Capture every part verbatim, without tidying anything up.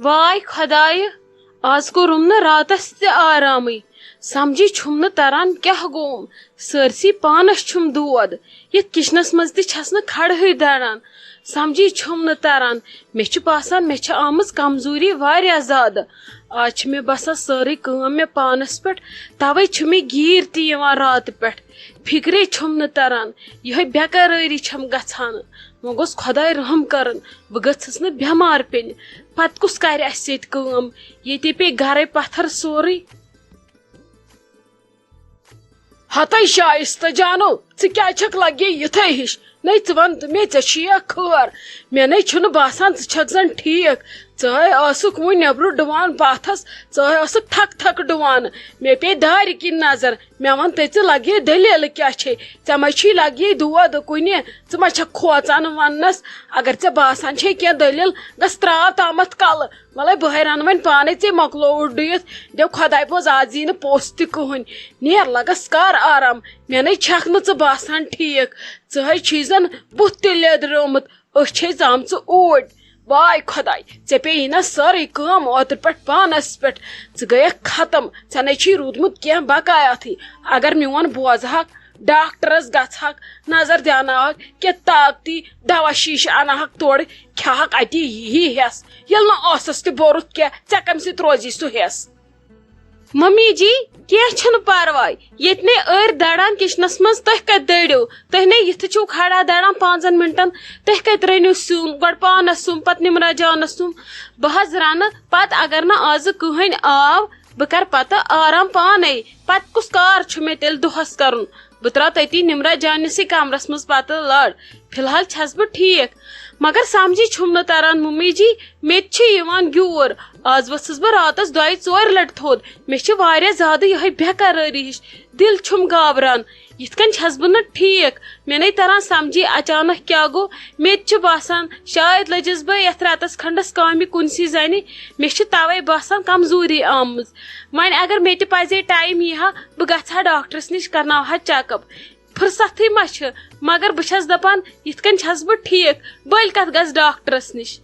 واے خۄدایہِ، آز کوٚرُم نہٕ راتس تہِ آرامٕے۔ سمجھی چھُم نہٕ تران کیٛاہ گوٚوُم۔ سٲرسٕے پانس چھُم دود۔ یتھ کچنس منٛز تہِ چھس نہٕ کھڑہٕے دران۔ سمجھی چھُم نہٕ تران۔ مےٚ چھُ باسان مےٚ چھِ آمٕژ کمزوری واریاہ زیادٕ۔ آز چھِ مےٚ باسان سٲرٕے کٲم مےٚ پانس پٮ۪ٹھ، توے چھُ مےٚ گیٖر تہِ یِوان راتہٕ پٮ۪ٹھ۔ فکرے چھُم نہٕ تران، یِہے بے قرٲری چھم گژھان۔ وۄنۍ گوٚژھ خۄداے رحم کرُن، بہٕ گٔژھٕس نہٕ بٮ۪مار پیٚنہِ۔ پتہٕ کُس کرِ اسہِ ییٚتہِ کٲم؟ ییٚتے پیٚیہِ گرے پتھر سورُے۔ ہتے شائستہ جانو، ژٕ کیازِ چھکھ لگے یِتھے ہِش؟ نے ژٕ وَن تہٕ مےٚ، ژےٚ چھُیا خٲر؟ مےٚ نے چھُنہٕ باسان ژٕ چھکھ زن ٹھیٖک۔ ژٕ ہے ٲسٕکھ وُنہِ نیبرٕ ڈُوان پاتھس، ژٕ ہے ٲسٕکھ تھکھ تھکھ ڈُوان۔ مےٚ پیٚیہِ دارِ کِنۍ نظر۔ مےٚ وَن تہٕ ژٕ، لگے دٔلیٖل کیٛاہ چھے؟ ژےٚ ما چھی لگے دود کُنہِ؟ ژٕ ما چھکھ کھوژان وننس؟ اگر ژےٚ باسان چھے کینٛہہ دٔلیٖل، گژھ تراو تامتھ کلہٕ۔ وَلَے بہٕ ہے رَنہٕ وۄنۍ پانَے، ژے مۄکلووُتھ ڈُیِتھ۔ دٮ۪و خۄداے بوز، آز یی نہٕ پوٚژھ تہِ کٕہٕنۍ۔ نیر لگس کر آرام، مےٚ نے چھکھ نہٕ ژٕ باسان ٹھیٖک۔ ژٕ ہے چھی زن بُتھ تہِ لیٚدریومُت، أچھ چھے زامژٕ اوٗرۍ۔ واے خۄداے، ژےٚ پیٚیی نا سٲرٕے کٲم اوترٕ پٮ۪ٹھ پانس پٮ۪ٹھ۔ ژٕ گٔیکھ ختم، ژےٚ نے چھی روٗدمُت کینٛہہ بقایاتھٕے۔ اگر میون بوزہکھ، ڈاکٹرس گژھہکھ، نظر دیاناوہکھ، کینٛہہ طاقتی دوا شیٖشہٕ انہکھ تورٕ، کھیہکھ اتی یی ہی ہٮ۪س۔ ییٚلہِ نہٕ ٲسس تہِ بوٚرُتھ کینٛہہ، ژےٚ کمہِ سۭتۍ روزی سُہ ہٮ۪س؟ ممی جی، کینٛہہ چھُنہٕ پرواے۔ ییٚتہِ نے أرۍ دَران کچنس منٛز، تُہۍ کتہِ دٔرِو؟ تُہۍ نے یِتھٕ چھِو کھڑا دَران پانٛژن منٹن؟ تُہۍ کتہِ رٔنِو سیُن؟ گۄڈٕ پانس سیُن، پتہٕ نمرہ جانس سیُن۔ بہٕ حظ رنہٕ، پتہٕ اگر نہٕ آزٕ کٕہٕنۍ آو، بہٕ کرٕ پتہٕ آرام پانے۔ پتہٕ کُس کار چھُ مےٚ تیٚلہِ دۄہس کرُن؟ بہٕ ترٛاو تٔتی نمرہ جانسٕے کمرس منٛز پتہٕ لڑ۔ فی الحال چھَس بہٕ ٹھیٖک، مگر سمجھی چھُم نہٕ تران ممی جی، مےٚ تہِ چھِ یِوان گیوٗر۔ آز ؤژھٕس بہٕ راتس دۄیہِ ژورِ لٹہِ تھوٚد۔ مےٚ چھِ واریاہ زیادٕ یِہے بے قرٲری ہِش، دِل چھُم گابران۔ یِتھ کٔنۍ چھَس بہٕ نہٕ ٹھیٖک۔ مےٚ نے تران سمجھی اچانک کیٛاہ گوٚو۔ مےٚ تہِ چھُ باسان شاید لٔجِس بہٕ یتھ رٮ۪تس کھنڈس کامہِ کُنسٕے زنہِ۔ مےٚ چھِ توے باسان کمزوری آمٕژ۔ وۄنۍ اگر مےٚ تہِ پزے ٹایم یی ہا، بہٕ گژھٕ ہا ڈاکٹرس نِش، کرناوٕ ہا چیک اپ۔ فرصتھٕے ما چھِ، مگر بہٕ چھَس دَپان، یِتھ کٔنۍ چھَس بہٕ ٹھیٖک، بٔلۍ کَتھ گژھِ ڈاکٹرَس نِش؟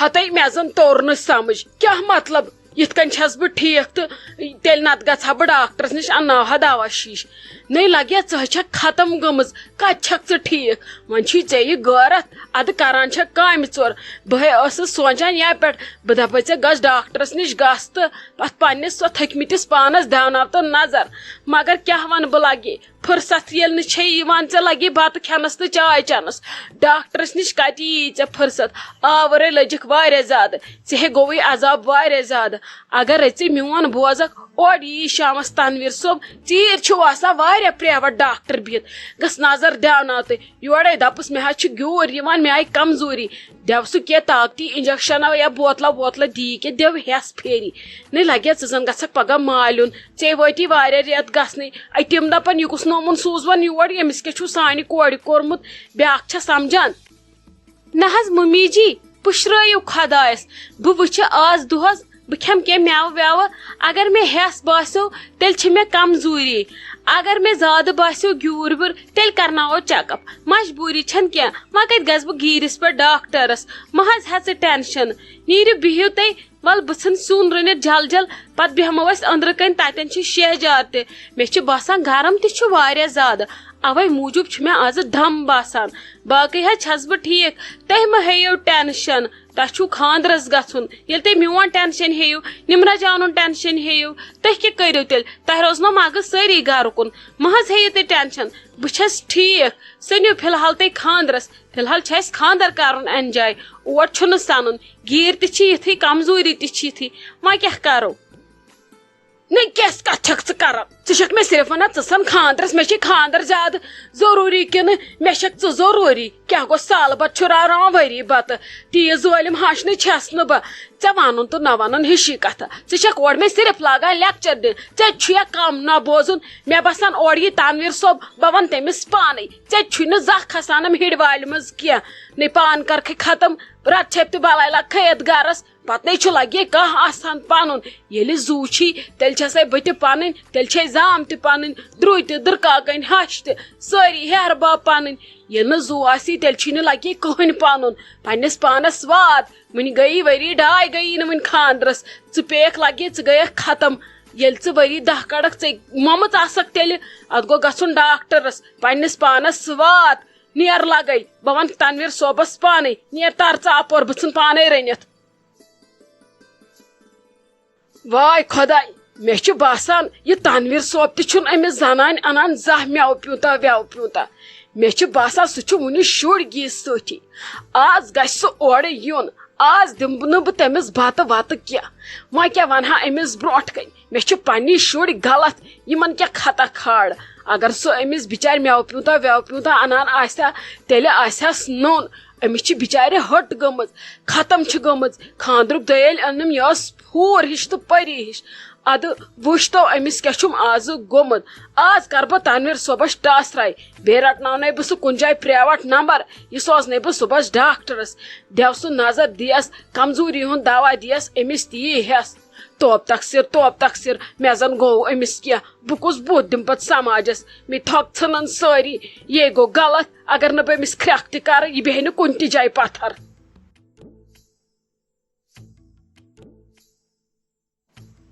ہتے مےٚ زَن توٚر نہٕ سمجھ، کیٛاہ مطلب؟ یِتھ کٔنۍ چھَس بہٕ ٹھیٖک تہٕ تیٚلہِ نَتہٕ گژھٕ ہا بہٕ ڈاکٹرَس نِش، اَنناوہا دوا شیٖش۔ نے لگیا، ژٕ ہے چھَکھ ختم گٔمٕژ، کَتہِ چھَکھ ژٕ ٹھیٖک؟ وۄنۍ چھُے ژےٚ یہِ غٲرتھ، اَدٕ کران چھَکھ کامہِ ژور۔ بہٕ ہے ٲسٕس سونٛچان یَپٮ۪ٹھ، بہٕ دَپے ژےٚ گژھ ڈاکٹرَس نِش گژھ تہٕ پَتہٕ پنٛنِس سۄ تھٔکمٕتِس پانَس دیٛاوناو تہٕ نظر۔ مگر کیٛاہ وَنہٕ بہٕ لگے، فرصت ییٚلہِ نہٕ چھے یِوان، ژےٚ لگی بتہٕ کھٮ۪نس تہٕ چاے چٮ۪نس۔ ڈاکٹرس نِش کتہِ ییی ژےٚ فرصت؟ آورے لٔجِکھ واریاہ زیادٕ۔ ژےٚ ہے گوٚوُے عذاب واریاہ زیادٕ۔ اگر ژٕ میون بوزکھ، اورٕ ییی شامس تنویر صٲب، ژیٖرۍ چھُ آسان واریاہ پریویٹ ڈاکٹر بِہِتھ۔ گژھ نظر دیاوناوتہٕ۔ یورے دپُس، مےٚ حظ چھُ گیوٗر یِوان، مےٚ آیہِ کمزوری۔ دٮ۪و سُہ کینٛہہ طاقتی انجکشن یا بوتلہ ووتلہ دی کینٛہہ، دٮ۪و ہٮ۪س پھیری۔ نہ لگیا، ژٕ زن گژھکھ پگاہ مالیُن۔ ژےٚ وٲتی واریاہ رٮ۪تھ گژھنٕے۔ أتۍ یِم دپان، یہِ کُس نومُن سوٗزون یور؟ ییٚمِس کیٛاہ چھُو سانہِ کورِ کوٚرمُت؟ بیٛاکھ چھا سمجھان؟ نہ حظ ممی جی، پُشرٲیِو خۄدایس۔ بہٕ وٕچھِ آز دۄہس، بہٕ کھٮ۪مہٕ کینٛہہ مٮ۪وٕ وٮ۪وٕ۔ اگر مےٚ ہٮ۪س باسیو، تیٚلہِ چھِ مےٚ کمزوٗری۔ اگر مےٚ زیادٕ باسیو گیوٗر ویوٗر، تیٚلہِ کرناوو چیک اپ۔ مجبوٗری چھنہٕ کینٛہہ، وۄنۍ کتہِ گژھٕ بہٕ گیٖرِس پٮ۪ٹھ ڈاکٹرس؟ مہ حظ ہےٚ ژٕ ٹینشن۔ نیٖرِو بِہِو تُہۍ، ول بہٕ ژھٕن سیُن رٔنِتھ جل جل، پتہٕ بیٚہمو أسۍ أنٛدرٕ کنۍ، تتٮ۪ن چھِ شیٚہہ جار تہِ۔ مےٚ چھِ باسان گرم تہِ چھُ واریاہ زیادٕ، اوے موٗجوٗب چھُ مےٚ آزٕ دم باسان۔ باقٕے حظ چھس بہٕ ٹھیٖک، تُہۍ مہ ہیٚیِو ٹینشن۔ تۄہہِ چھُو خانٛدرس گژھُن، ییٚلہِ تُہۍ میون ٹینشن ہیٚیِو، نمرہ جانُن ٹینشن ہیٚیِو، تُہۍ کیٛاہ کٔرِو تیٚلہِ؟ تۄہہِ روزنو مغز سٲری گرٕ کُن۔ مہ حظ ہیٚیِو تُہۍ ٹینشن، بہٕ چھس ٹھیٖک۔ ژھٕنِو فی الحال تُہۍ خانٛدرس، فی الحال چھُ اسہِ خانٛدر کرُن انجاے، اور چھُنہٕ سنُن۔ گیٖر تہِ چھِ یِتھٕے، کمزوٗری تہِ چھِ یِتھٕے، وۄنۍ کیٛاہ کرو؟ نہ، کیٛاہ کتھ چھکھ ژٕ کران؟ ژٕ چھکھ مےٚ صرف ونان، ژٕ سن خانٛدرس، مےٚ چھے خانٛدر زیادٕ ضروٗری کِنہٕ مےٚ چھکھ ژٕ ضروٗری؟ کیٛاہ گوٚو، سالہٕ بتہٕ چھُ راوراوان ؤری بتہٕ؟ تیٖژ ظٲلم ہش نہٕ چھس نہٕ بہٕ۔ ژےٚ ونُن تہٕ نہ ونُن ہِشی کتھا۔ ژٕ چھکھ اورٕ مےٚ صرف لاگان لیکچر دِنۍ۔ ژےٚ چھُیا کم نہ بوزُن؟ مےٚ باسان، اورٕ یی تنویر صٲب، بہٕ ونہٕ تٔمِس پانے۔ ژےٚ چھُے نہٕ زانٛہہ کھسان أمۍ ہِڑِ والہِ منٛز کینٛہہ۔ نے پان کرکھے ختم، رتہٕ چھپہِ تہٕ بلاے لگکھے یتھ گرس۔ پتہٕ نے چھُ لگے کانٛہہ آسان پنُن۔ ییٚلہِ زُو چھی، تیٚلہِ چھسے بہٕ تہِ پنٕنۍ، تیٚلہِ چھے زام تہِ پنٕنۍ، درُے تہِ، دٕرکاکَنۍ ہش تہِ، سٲری ہیہر باب پنٕنۍ۔ ییٚلہِ نہٕ زُو آسی، تیٚلہِ چھُے نہٕ لگی کٕہٕنۍ پنُن۔ پننِس پانس وات۔ وٕنہِ گٔیی ؤری ڈاے، گٔیی نہٕ وٕنہِ خاندرس۔ ژٕ پیٚیَکھ لگی، ژٕ گٔیَکھ ختم۔ ییٚلہِ ژٕ ؤری دَہ کڑکھ، ژےٚ مۄمٕژ آسکھ تیٚلہِ، اتھ گوٚو گژھُن ڈاکٹرس۔ پننِس پانس وات۔ نیر لگے، بہٕ ونہٕ تنویر صٲبس پانے۔ نیر، تر ژٕ اپور، بہٕ ژھٕن پانے رٔنِتھ۔ واے خۄداے، مےٚ چھُ باسان، یہِ تنویر صٲب تہِ چھُنہٕ أمِس زنانہِ انان زانٛہہ مٮ۪وٕ پیوٗنٛتاہ وٮ۪وٕ پیوٗنٛتاہ۔ مےٚ چھُ باسان، سُہ چھُ وُنہِ شُرۍ گیٖس سۭتی۔ آز گژھِ سُہ اورٕ یُن۔ آز دِمہٕ نہٕ بہٕ تٔمِس بتہٕ وتہٕ کینٛہہ۔ وۄنۍ کیٛاہ ونہٕ ہا أمِس برونٛٹھ کنہِ؟ مےٚ چھِ پننی شُرۍ غلط، یِمن کیٛاہ خطا کھاڑ۔ اگر سُہ أمِس بچارِ مٮ۪وٕ پیوٗنٛتاہ وٮ۪وٕ پیوٗنٛتاہ انان آسہِ ہا، تیٚلہِ آسہِ ہس نوٚن۔ أمِس چھِ بچارِ ہٹ گٔمٕژ، ختم چھِ گٔمٕژ۔ خاندرُک دٔیل أنٕم، یہِ ٲس حوٗر ہِش تہٕ پٔری ہِش۔ ادٕ وٕچھ تو، أمِس کیٛاہ چھُم آزٕ گوٚمُت۔ آز کرٕ بہٕ تنویر صٲبس ٹاسراے، بیٚیہِ رٹناونَے بہٕ سُہ کُنہِ جایہِ پرٛیویٹ نمبر، یہِ سوزنَے بہٕ صُبحس ڈاکٹرس۔ دٮ۪و سُہ نظر، دِیَس کمزوٗری ہُنٛد دوا، دِیَس أمِس تی ہٮ۪س۔ توب تقصیر، توب تقصیر، مےٚ زن گوٚو أمِس کینٛہہ۔ بہٕ کُس بُتھ دِمہٕ پتہٕ سماجس؟ مےٚ تھۄکھ ژھٕنن سٲری۔ یے گوٚو غلط۔ اگر نہٕ بہٕ أمِس کھرٛٮ۪کھ تہِ کرٕ، یہِ بیٚہہِ نہٕ کُنہِ تہِ جایہِ پتھر۔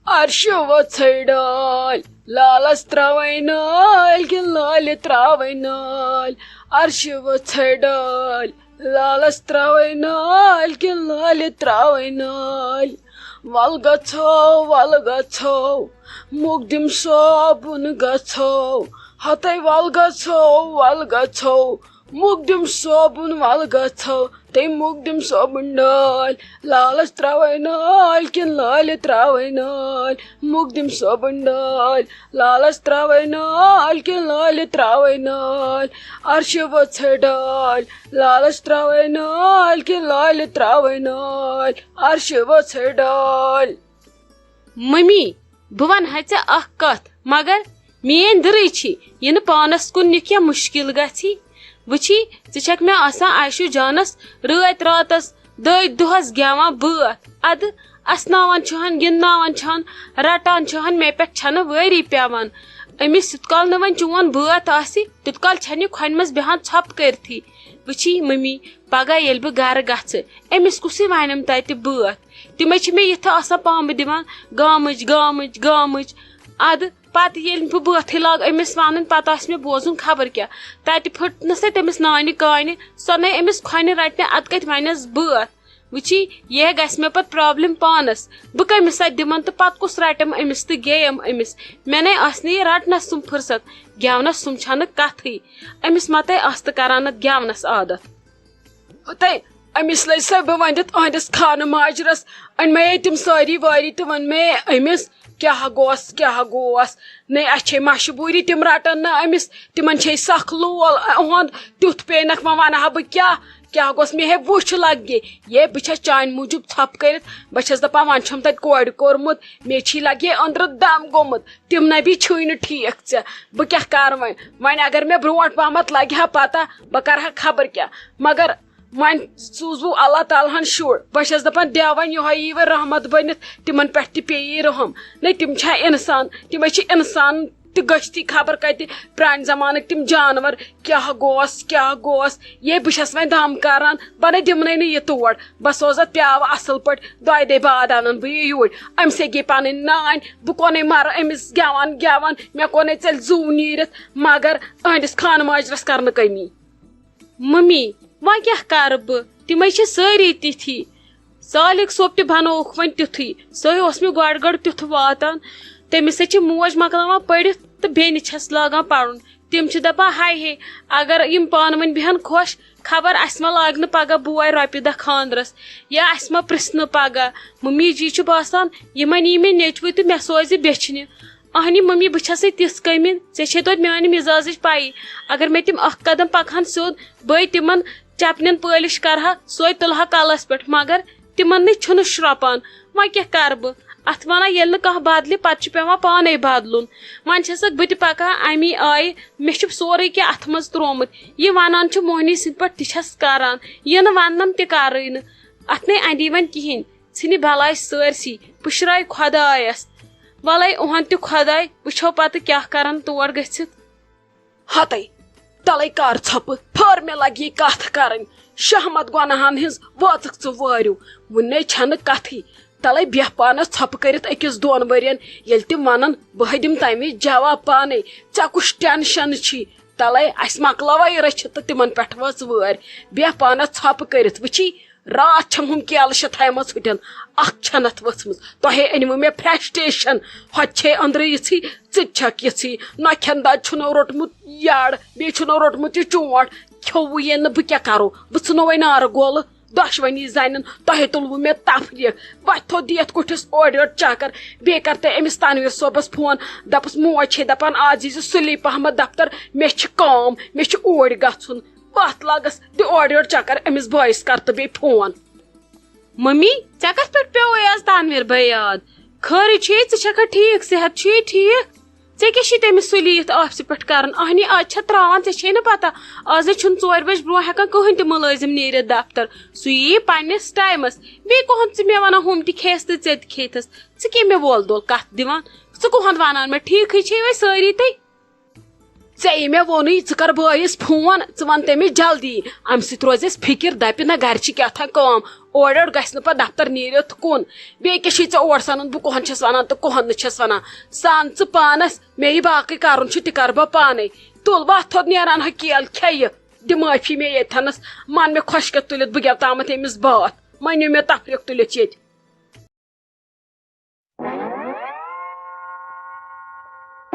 عرشہِ وٕژھٕے ڈٲلۍ، لالس ترٛاوَے نٲلۍ کِنہٕ لالہِ ترٛاوَے نٲلۍ؟ عرشہِ وٕژھٕے ڈٲلۍ، لالس ترٛاوَے نٲلۍ کِنہٕ لالہِ ترٛاوَے نٲلۍ؟ وَلہٕ گژھو، وَلہٕ گژھو، مُقدِم صٲبُن گژھو۔ ہَتَے وَلہٕ گژھو، وَلہٕ گژھو، مُقدِم صٲبُن وَلہٕ گژھو۔ تٔمۍ مُقدِم صٲبُن ڈٲلۍ، لالس ترٛاوَے نٲلۍ کِنہٕ لالہِ ترٛاوَے نٲلۍ؟ مُقدِم صٲبُن ڈٲلۍ، لالس ترٛاوَے نٲلۍ کِنہٕ لالہِ ترٛاوَے نٲلۍ؟ عرشہِ وٕژھٕے ڈٲلۍ، لالس ترٛاوَے نٲلۍ کِنہٕ لالہِ ترٛاوَے نٲلۍ؟ عرشہِ وٕژھٕے ڈٲلۍ۔ ممی، بہٕ ونہٕ ہا ژےٚ اکھ کتھ، مگر میٲنۍ دٕرٕے چھِ، یہِ نہٕ پانس کُن نِکھ یا مُشکِل گژھی۔ وٕچھی، ژٕ چھکھ مےٚ آسان عایشو جانس رٲتۍ راتس، دٔہۍ دۄہس گٮ۪وان بٲتھ۔ ادٕ اسناوان چھُہن، گِنٛدناوان چھُہن، رٹان چھُہن، مےٚ پٮ۪ٹھ چھنہٕ وٲری پٮ۪وان۔ أمِس یُتھ کال نہٕ وۄنۍ چون بٲتھ آسہِ، تیُتھ کال چھنہٕ یہِ کھۄنہِ منٛز بیہان ژھۄپہٕ کٔرتھٕے۔ وٕچھی ممی، پگاہ ییٚلہِ بہٕ گرٕ گژھٕ، أمِس کُسٕے ونٮ۪م تتہِ بٲتھ؟ تِمے چھِ مےٚ یِتھٕ آسان پامبہٕ دِوان، گامٕچ، گامٕچ، گامٕچ۔ ادٕ پتہٕ ییٚلہِ بہٕ بٲتھٕے لاگہٕ أمِس ونُن، پتہٕ آسہِ مےٚ بوزُن خبر کیٛاہ۔ تتہِ پھُٹ نہٕ سۄ تٔمِس نانہِ کانہِ، سۄ نے أمِس کھۄنہِ رٹنہِ، ادٕ کتہِ ونٮ۪س بٲتھ؟ وٕچھی، یہِ گژھِ مےٚ پتہٕ پرابلم پانس۔ بہٕ کٔمِس اتھِ دِمن تہٕ پتہٕ کُس رٹٮ۪م أمِس تہٕ گیٚیم أمِس؟ مےٚ نے آسہِ نہٕ یہِ رٹنس سُم فرصت، گٮ۪ونس سُم چھنہٕ کتھٕے۔ أمِس ما تۄہہِ آستہٕ کران اتھ گٮ۪ونس عادت؟ تہٕ أمِس لٔج سۄ بہٕ ؤنِتھ أہنٛدِس خانہٕ ماجرس۔ أنۍ مےٚ تِم سٲری وٲری تہٕ ووٚن مےٚ أمِس، کیٛاہ گوس، کیٛاہ گوس؟ نے، اَسہِ چھے مجبوٗری، تِم رَٹَن نہٕ أمِس، تِمَن چھے سَخ لول۔ أہُنٛد تیُتھ پیٚینَکھ، وۄنۍ وَنہٕ ہا بہٕ کیٛاہ، کیٛاہ گوس؟ مےٚ ہے وٕچھ لَگہِ، یے بہٕ چھَس چانہِ موٗجوٗب ژھۄپہٕ کٔرِتھ، بہٕ چھَس دَپان وۄنۍ چھُم تَتہِ کورِ کوٚرمُت، مےٚ چھی لَگہِ ہے أنٛدرٕ دَم گوٚمُت۔ تِم نہ بی چھُے نہٕ ٹھیٖک ژےٚ۔ بہٕ کیٛاہ کَرٕ وۄنۍ؟ وۄنۍ اگر مےٚ برونٛٹھ پہمتھ لگہِ ہا پتہ، بہٕ کرٕ ہا خبر کیٛاہ۔ مگر وۄنۍ سوٗزوُ اللہ تعالیٰ ہن شُر۔ بہٕ چھَس دَپان، دیا وۄنۍ یِہوٚے یی وۄنۍ رحمت بٔنِتھ، تِمن پٮ۪ٹھ تہِ پیٚیہِ رحم۔ نہ، تِم چھا اِنسان؟ تِمے چھِ اِنسان تہِ گٔژھتھی خبر کَتہِ، پرٛانہِ زمانٕکۍ تِم جانور۔ کیٛاہ گوس، کیٛاہ گوس؟ یے بہٕ چھَس وۄنۍ دم کران، بہٕ نَے دِمنَے نہٕ یہِ تور۔ بہٕ سوزَتھ پیٛاوٕ اَصٕل پٲٹھۍ، دۄیہِ دۄہہِ بعد اَنَن بہٕ یہِ یوٗرۍ۔ أمۍ سٕے گٔے پَنٕنۍ نانۍ، بہٕ کونَے مَرٕ أمِس گٮ۪وان گٮ۪وان، مےٚ کونَے ژٔلۍ زُو نیٖرِتھ، مگر أہٕنٛدِس خانہٕ ماجرَس کَرنہٕ کٔمی۔ مٔمی، وۄنۍ کیٛاہ کَرٕ بہٕ؟ تِمَے چھِ سٲری تِتھی۔ سالِک صٲب تہِ بَنووُکھ وۄنۍ تیُتھُے، سُے اوس مےٚ گۄڈٕ گۄڈٕ تیُتھ واتان۔ تٔمِس سۭتۍ چھِ موج مۄکلاوان پٔرِتھ تہٕ بیٚنہِ چھَس لاگان پَرُن۔ تِم چھِ دَپان، ہاے ہے، اگر یِم پانہٕ ؤنۍ بیٚہن خۄش، خبر اَسہِ ما لاگہِ نہٕ پَگاہ بوے رۄپیہِ دَہ خانٛدرَس، یا اَسہِ ما پرٛژھنہٕ پَگاہ۔ مٔمی جی چھُ باسان، یِمَن یی مےٚ نیٚچوٕے تہٕ مےٚ سوزِ بیٚچھنہِ۔ اہنہِ مٔمی، بہٕ چھَسے تِژھ کٔمِن، ژےٚ چھے توتہِ میٛانہِ مِزازٕچ پَیی۔ اگر مےٚ تِم اَکھ قدم پَکہٕ ہَن سیوٚد، بٔے تِمَن چَپنٮ۪ن پٲلِش کَرٕ ہا، سۄے تُلہٕ ہا کَلَس پٮ۪ٹھ، مگر تِمَن نَے چھُنہٕ شرٛۄپان۔ وۄنۍ کیٛاہ کَرٕ بہٕ؟ اَتھ وَنان، ییٚلہِ نہٕ کانٛہہ بَدلہِ، پَتہٕ چھُ پٮ۪وان پانَے بَدلُن۔ وۄنۍ چھَسَکھ بہٕ تہِ پَکان اَمی آیہِ، مےٚ چھُ سورُے کینٛہہ اَتھٕ منٛز ترٛوومُت۔ یہِ وَنان چھُ موہنی سٕنٛدۍ پٲٹھۍ، تہِ چھَس کَران، یہِ نہٕ وَننَم تہِ کَرٕے نہٕ۔ اَتھ نَے اَندی وۄنۍ کِہیٖنۍ۔ ژھٕنہِ بلاے سٲرسٕے، پُشراے خۄدایَس۔ وَلَے اُہَن تہِ خۄداے، وٕچھو پَتہٕ کیٛاہ کَرَن تور گٔژھِتھ۔ ہَتَے، تلے کر ژھۄپہٕ، پھٔر مےٚ لگہِ یہِ کتھ کرٕنۍ۔ شہمت گۄناہن ہٕنٛز وٲژٕکھ ژٕ وٲرِو، وُنے چھنہٕ کتھٕے۔ تلے بیہہ پانس ژھۄپہٕ کٔرِتھ أکِس دۄن ؤرین، ییٚلہِ تِم ونن، بہٕ ہے دِمہٕ تمہِ وِزِ جواب پانے۔ ژےٚ کُس ٹینشن چھی؟ تلے اسہِ مۄکلاوے رٔچھِتھ تہٕ تِمن پٮ۪ٹھ وٲژ وٲرۍ۔ بیہہ پانس ژھۄپہٕ کٔرِتھ۔ وٕچھی، راتھ چھم ہُم کیلہٕ شےٚ تھایمژ ہُٹٮ۪ن، اکھ چھنتھ ؤژھمٕژ۔ تۄہے أنِوٕ مےٚ فرسٹریشن، ہۄتہِ چھے أنٛدرٕ یِژھٕے، ژٕ تہِ چھکھ یِژھٕے۔ نۄکھٮ۪ن دۄد چھُنو روٚٹمُت یڑ، بیٚیہِ چھُنو روٚٹمُت یہِ چونٛٹھ۔ کھیوٚوُے یے نہٕ، بہٕ کیٛاہ کرو؟ بہٕ ژھٕنو وۄنۍ نارٕ گولہٕ۔ دۄشوٕنی زنٮ۪ن تۄہے تُلوٕ مےٚ تفریٖق۔ وۄتھو دِتھ کُٹھِس اورٕ یورٕ چکر، بیٚیہِ کر تُہۍ أمِس تنویر صٲبس فون، دپس موج چھے دپان آز ییٖزِ سُلی پہمتھ دفتر، مےٚ چھِ کٲم، مےٚ چھُ اوٗرۍ گژھُن۔ وتھ لگس دِ اورٕ یورٕ چکر، أمِس بٲیِس کر تہٕ بیٚیہِ فون۔ ممی، ژےٚ کتھ پٮ۪ٹھ پیوٚوُے آز تنویر بھاے یاد؟ خٲرٕے چھُے، ژٕ چھکھا ٹھیٖک؟ صحت چھُے ٹھیٖک؟ ژےٚ کیٛاہ چھُے تٔمِس سُلی یِتھ آفسہِ پٮ۪ٹھ کران؟ اہنی، از چھےٚ تراوان، ژےٚ چھے نہٕ پتہ، از نَے چھُنہٕ ژورِ بجہِ برونٛہہ ہٮ۪کان کٕہٕنۍ تہِ مُلٲزِم نیٖرِتھ دفتر۔ سُہ یی پننِس ٹایمس۔ بیٚیہِ کۄہن ژٕ مےٚ ونان ہُم تہِ کھیٚس تہٕ ژےٚ تہِ کھیٚتھس۔ ژٕ کیٛاہ مےٚ وول دول کتھ دِوان؟ ژٕ کۄہن ونان مےٚ؟ ٹھیٖکھٕے چھے وۄنۍ سٲری تہٕ۔ ژےٚ یہِ مےٚ ووٚنُے، ژٕ کر بٲیِس فون، ژٕ وَن تٔمِس جلدی۔ اَمہِ سۭتۍ روزٮ۪س فِکِر، دَپہِ، نہ، گرِ چھِ کیٛاہ تھام کٲم، اورٕ یورٕ گژھِ نہٕ پَتہٕ دفتر نیٖرِتھ کُن۔ بیٚیہِ کیٛاہ چھُے ژےٚ اورٕ سَنان، بہٕ کۄہَن چھَس وَنان تہٕ کۄہَن نہٕ چھَس وَنان؟ سَن ژٕ پانَس، مےٚ یہِ باقٕے کَرُن چھُ، تہِ کَرٕ بہٕ پانَے۔ تُل وَتھ تھوٚد، نیران ہا کیل کھیٚیہِ، دِ معٲفی مےٚ ییٚتھَنَس، مَن مےٚ خۄشکٮ۪تھ تُلِتھ، بہٕ گٮ۪و تامَتھ ییٚمِس باتھ، مَنیو مےٚ تفریٖق تُلِتھ ییٚتہِ۔